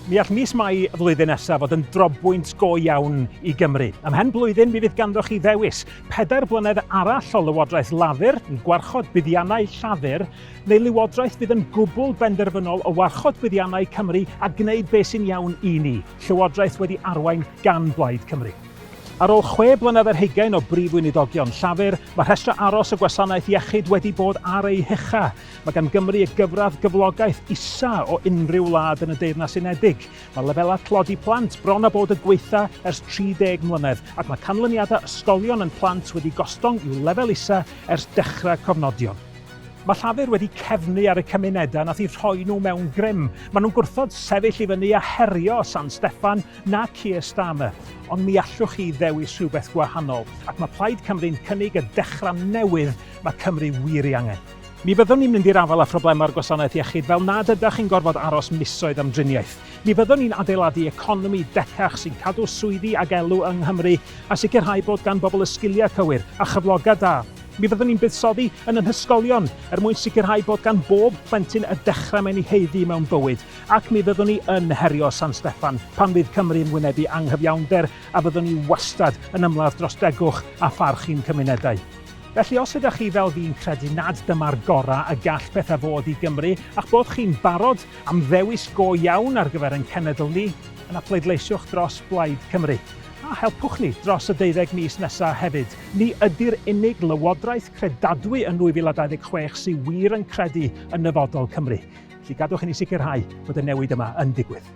Mi all mis Mai y flwyddyn nesaf fod yn drobwynt go iawn i Gymru. Ymhen blwyddyn mi fydd ganddoch chi ddewis pedair blynedd arall o Lywodraeth Lafur yn gwarchod buddiannau Llafur, neu Lywodraeth fydd yn gwbl benderfynol o warchod buddiannau Cymru a gwneud beth sy'n iawn i ni, Llywodraeth wedi arwain gan Blaid Cymru. Ar ôl chwe blynedd ar hugain o Brif Weinidogion Llafur, mae rhestrau aros y gwasanaeth iechyd wedi bod ar eu hucha. Mae gan Gymru y gyfradd gyflogaeth isa o unrhyw wlad yn y Deyrnas Unedig. Mae lefelau tlodi plant bron â bod y gwaetha ers 30 mlynedd, ac mae canlyniadau ysgolion yn plant wedi gostwng i'w lefel isa ers dechrau cofnodion. Mae Llafur wedi cefnu ar y cymunedau nath eu rhoi nhw mewn grym. Maen nhw'n gwrthod sefyll i fyny a herio San Steffan na Keir Starmer. Ond mi allwch chi ddewis rhywbeth gwahanol, ac mae Plaid Cymru'n cynnig y dechrau newydd mae Cymru wir ei angen. Mi fyddwn ni'n mynd i'r afael â phroblemau'r gwasanaeth iechyd fel nad ydach chi'n gorfod aros misoedd am driniaeth. Mi fyddwn ni'n adeiladu economi decach sy'n cadw swyddi ag elw yng Nghymru a sicrhau bod gan bobl y sgiliau cywir a chyflogau da. Mi fyddwn ni'n buddsoddi yn ein hysgolion er mwyn sicrhau bod gan bob plentyn y dechrau mae'n ei haeddu mewn bywyd ac mi fyddwn ni yn herio San Steffan pan fydd Cymru yn wynebu anghyfiawnder a fyddwn ni wastad yn ymladd dros degwch a pharch i'n cymunedau. Felly os ydych chi fel fi'n credu nad dyma'r gorau y gall pethau fod i Gymru, a'ch bod chi'n barod am ddewis go iawn ar gyfer ein cenedl ni, yna pleidleisiwch dros Blaid Cymru. A helpwch ni dros y deuddeg mis nesaf hefyd. Ni ydy'r unig lywodraeth credadwy yn 2026 sydd wir yn credu yn nyfodol Cymru. Felly gadwch i ni sicrhau bod y newid yma yn digwydd.